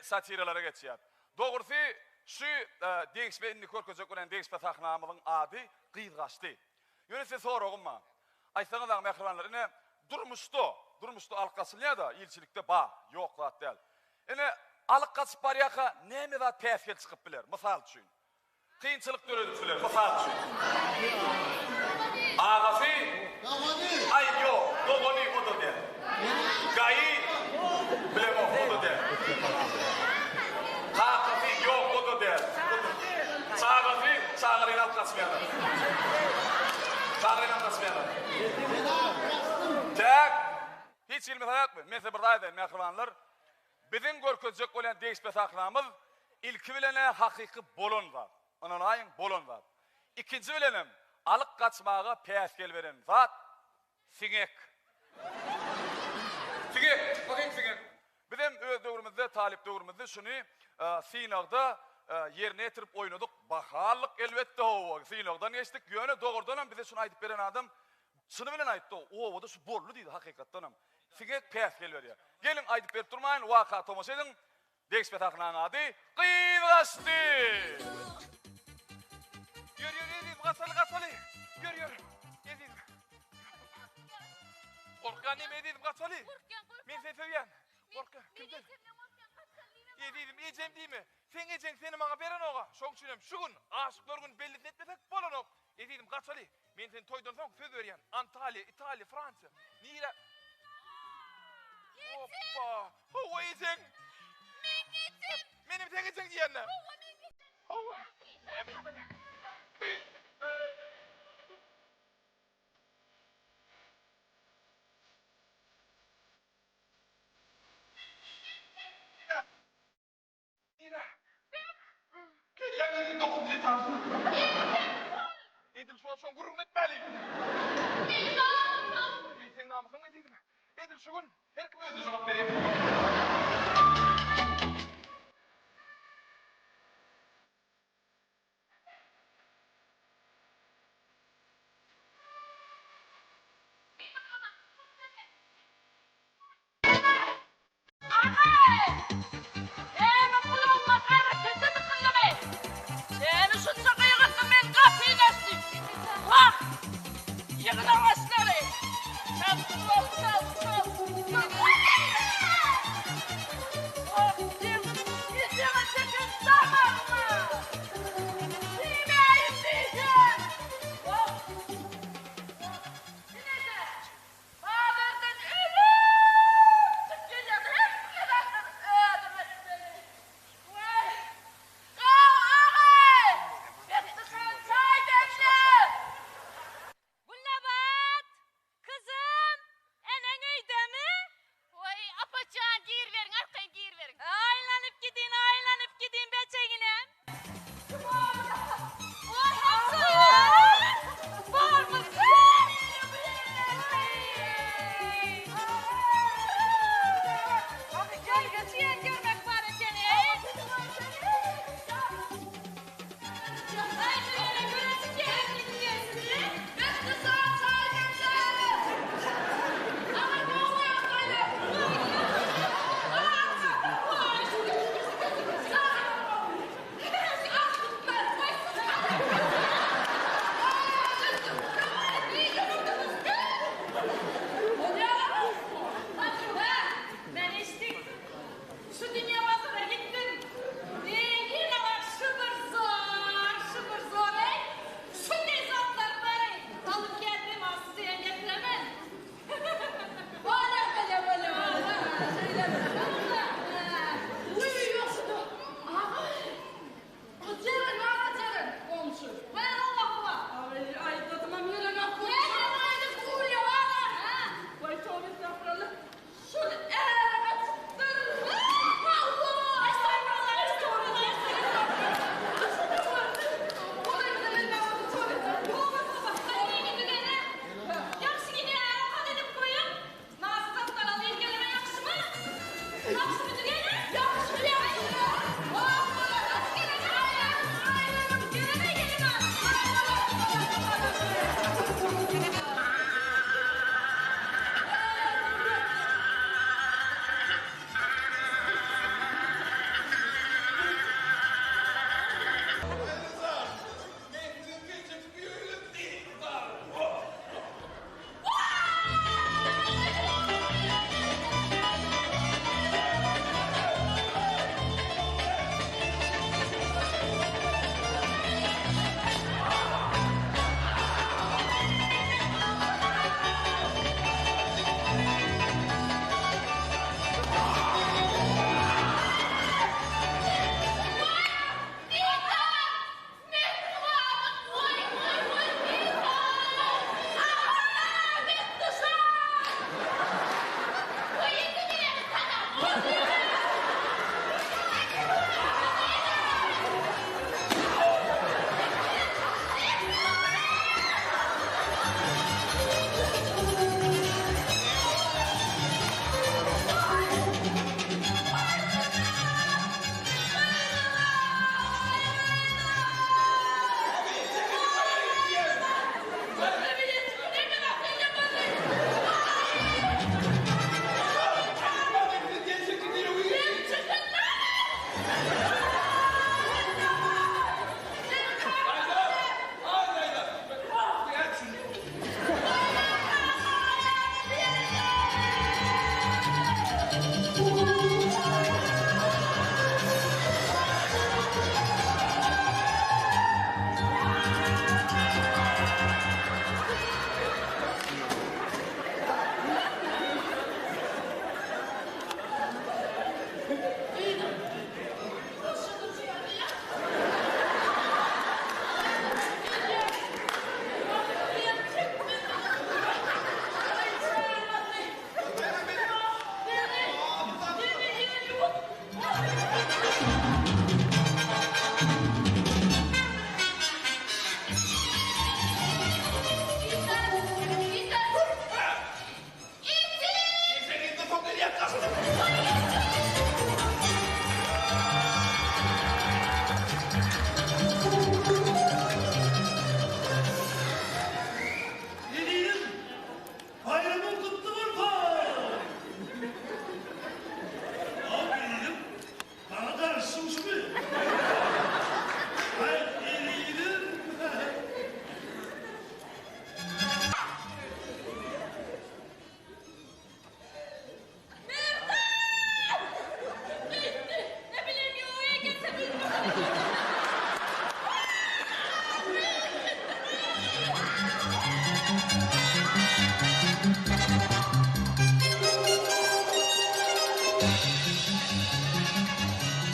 Satiralara geçýär. Dogrusy, şu degişme indi görkezjek bolýan degişme sahnamyzyň ady Gyz gaçdy. Ýöne size soragym bar. Aýtsaňyz-a mähribanlar, ine, durmuşda, durmuşda alyp gaçylýar-da, ilçilikde bar, ýok zat däl. Ine, alyp gaçyp barýarka näme zat päsgel çykyp biler, mysal üçin? Kynçylyk döredip biler, mysal üçin. Agasy, aý ýok, dogany o-da däl. Gaýy, bilemok, o-da däl. Kakasy, ýok, o-da däl. Çagasy, çagalyny alyp gaçmaýarlar. Çagalyny alyp gaçmaýarlar. Täk, hiç hili mysal ýokmy? Men size bir zat aýdaýyn, mähribanlar. Biziň görkezjek bolýan degişme sahnamyz ilki bilen-ä hakyky bolan zat. Ynanaýyň, bolan zat. Ikinji bilenem, alyp gaçmaga päsgel beren zat, siňek. Siňek, hakyky siňek. Bizem öz döwrümizde, talyp döwrümizde şuny synagda ýerine ýetirip oýnadyk. Baha aldyk, elbetde, hawa, synagdan geçdik. Ýöne dogrudanam bize şuny aýdyp beren adam çyny bilen aýtdy, obada şu boldy diýdi, hakykatdanam. Siňek päsgel berýär. Geliň aýdyp berip durmaýyn, waka tomaşa ediň. Degişme sahnaň ady Gyz gaçdy! Ýör ýör ezizim gaçaly gaçaly. Ýör ýör ezizim. Gorkýan diýme ezizim gaçaly. Gorkýan gorkýan. Men seni söýýän. Gorkýan. Kimden? Ejem gorkýan gaçaly diýme. Ezizim ejem diýme. Seň ejeň seni maňa berenoga. Şoň üçinem şu gün aşyklar güni bellisini etmesek bolanok. Ezizim gaçaly. Men seni toýdan soň söz berýän. Antaliýa, Italiýa, Fransiýa. Nirä? Ejem! Hoppa! Hawa ejeň. Meň ejem! Menem seň ejeň diýende. Hawa.